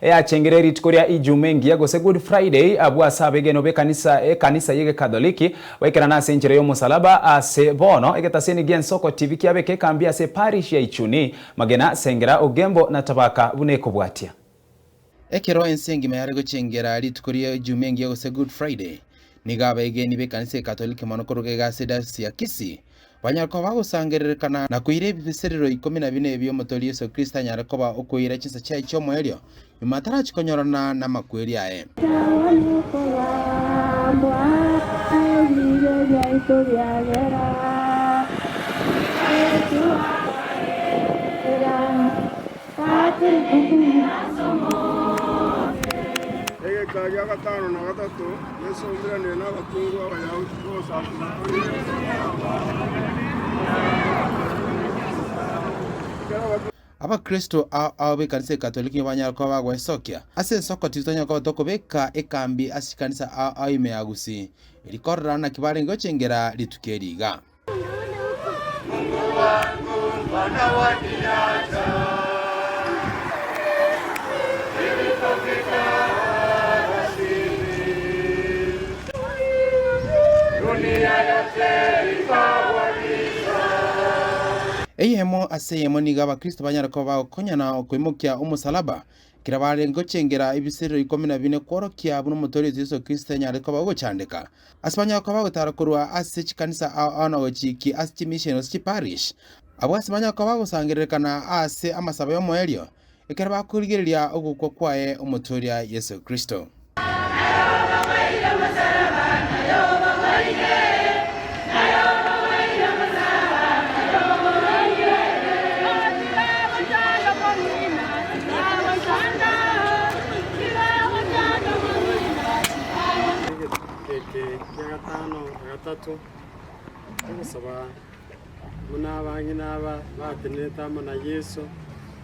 Eyachengire rituko ria Ijuma engiya gose Good Friday abwo ase abegenwa b'ekanisa ekanisa y'egekatholiki baikerana ase enchera y'omosalaba ase bono egetaseni gi'ensoko TV kiabeka ekambi ase eparish ya Ichuni, Magena, Sengera, Ogembo na Tabaka buna ekobwatia. Ekero ense engima yare gochengera rituko ria Ijuma engiya gose Good Friday, nigo abaegeni b'ekanisa y'Ekatoliki mono koruga iga ase edayosisi ya Kisii banyare koba bagosangererekana na koira ebibeserero ikomi na bine bi'Omotoori Yeso Kristo anyare koba okoira chinsa chiaye chi'omoerio nyuma atarachia konyorana namakweri aye. Egeka gia gatano na gatato Yeso oumeranire nabakungu Abayahudi b'ogosasima Abakristo ao ao b'ekanisa Ekatoliki nigo banyare koba bagoesokia ase ensoko titonyara koba tokobeka ekambi ase chikanisa ao ao ime ya Gusii, erio korora naki barenge gochengera rituko eri iga. Eyemo ase eyemo nigo Abakristo banyare koba bagokonyana okoimokia omosalaba, ekero barenge gochengera ebiserero ikomi na bine kworokia buna Omotoori oito Yeso Kristo anyare koba ogochandeka. Ase banyare koba bagotara korwa ase chikanisa ao ao na gochikia ase chimission gose chiparish, abwo ase banyare koba bagosangererekana ase amasabo y'omoerio, ekero bakorigereria ogokwa kwaye Omotoria Yeso Kristo. Egeke kia gatano na gatato, togosaba buna abang'ina aba batenenete amo na Yeso,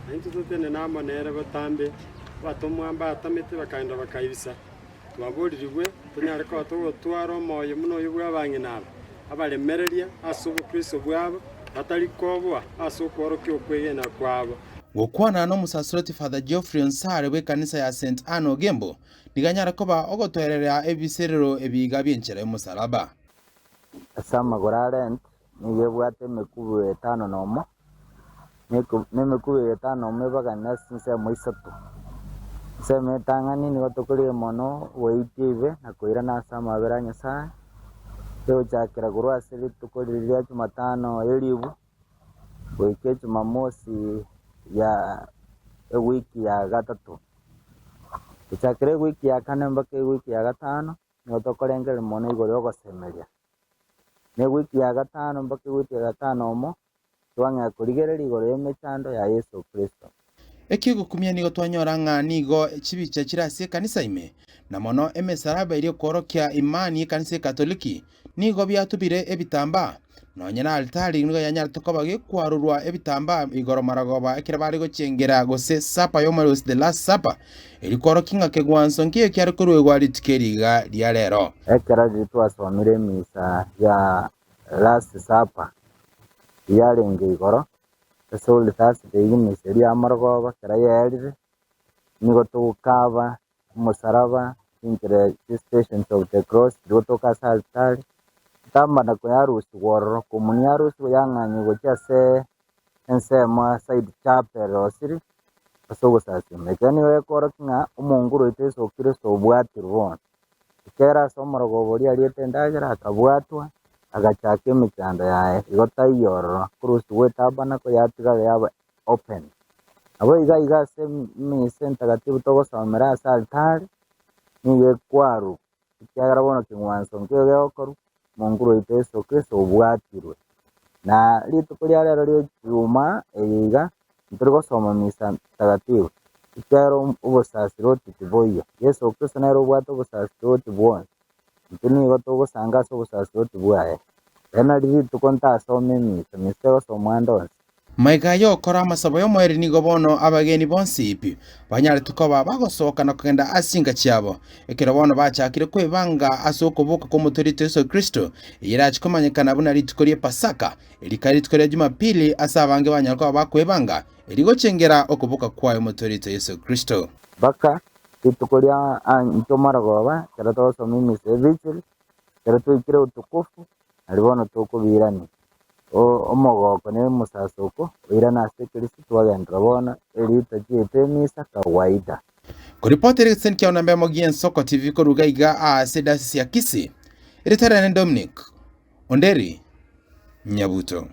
na intwe totenene amo nere botambe, abatomwa mbatamete bakaenda bakaibisa. Twaboririgwe tonyare koba togotwara omoyo buna oyo bw'abang'ina aba, abaremereria ase obokristo bwabo, batari koboa ase okworokia okwegena kwabo. Gokwana n'Omosaseroti Father Geoffrey Onsare bw'ekanisa ya St Anne Ogembo, nigo anyare koba ogotoerera ebiserero ebiiga bi'enchera y'omosalaba. Ase amagoro a Lent nigo ebwate emekubo etano nomo, na emekubo eye etano nomo ebagane ase chinsemo isato. Ensemo etang'ani nigo tokorigia mono goitia ebibe na koirana ase amabera a Nyasaye, egochakera korwa ase rituko riria ria Jumatano eribu, goika ejumamosi ya ewiki ya gatato. Gochakera ewiki ya kane mpaka ewiki ya gatano, nigo tokorengereria mono igoro ya ogosemeria. Na ewiki ya gatano mpaka ewiki ya gatano omo, twang'ea korigereria igoro y'emechando ya Yeso Kristo. Eki'ogokumia nigo twanyora ng'a nigo chibicha chire ase ekanisa ime, na mono emesalaba eria ekworokia imani y'ekanisa Ekatoliki, nigo biatubire ebitambaa. Nonya na altari nigo yanyarete koba gekwarurwa ebitambaa igoro maragoba ekero bare gochengera gose Supper y'Omoerio gose The Last Supper, erio kworokia ng'a kegwanso nkeiyo kiare koruegwa rituko eri iga ria rero. Ekero riria twasomire emisa ya Last Supper yarenge igoro, ase Holy Thursday emisa eria ya morogoba ekero yaerire, nigo togokaba omosaraba, chinchera chi Stations of the Cross, nigo togoka ase altari, tamana koyarusigwa ororo, komunia yarusigwa yang'anyigwa gochia ase ensemo side chapel erosiri ase ogosasima. Ekero nigo gekorokia ng'a omonguru oito Yeso Kristo obwatirwe bono. Ekero ase omorogoba oria ariete endagera akabwatwa, agachaka emechando yaye, igo taiyo ororo, korusigwa etabernacle yatigara yaba open. Nabo iga iga ase emisa entagatifu togosomera ase altari, nigo ekwarwa, ekiagera bono keng'wanso nkeiyo gegokorwa, Omonguru oito Yeso Kristo obwatirwe. Na rituko ria rero ria Ijumaa eye iga, ntori gosoma misa ntagatifu, ekiagera obosasiroti tiboiyo. Yeso Kristo nere obwate obosasiroti bwonsi, intwe nigo togosanga ase obosasiroti bwaye. Ere nari rituko ntasome emisa, misa egosomwa ande onsi. Magega y'ogokora amasabo y'omoerio nigo bono abageni bonsi pi banyarete koba bagosoka na kogenda ase chinka chiabo, ekero bono bachakire kwebanga ase okoboka kw'Omotoorito Yeso Kristo, eyio erache komanyekana buna rituko ri'Epasaka, eri kare rituko ria Jumapili ase abange banyare koba bakwebanga, erigochengera okoboka kwaye Omotoorito Yeso Kristo. Mpaka rituko ria intwe morogoba, ekero togosoma emisa ya Vigil, ekero twaikire utukufu, nario bono tokobirania. Omogoko na omosasoko oirane ase Kristo, twagenderera bono erita chiaito emisa kawaida. Koripotera egetiseni kiao namba emo gi'Ensoko TV korwa iga iga aase Diocese ya Kisii, erieta riane Dominic Onderi Nyabuto.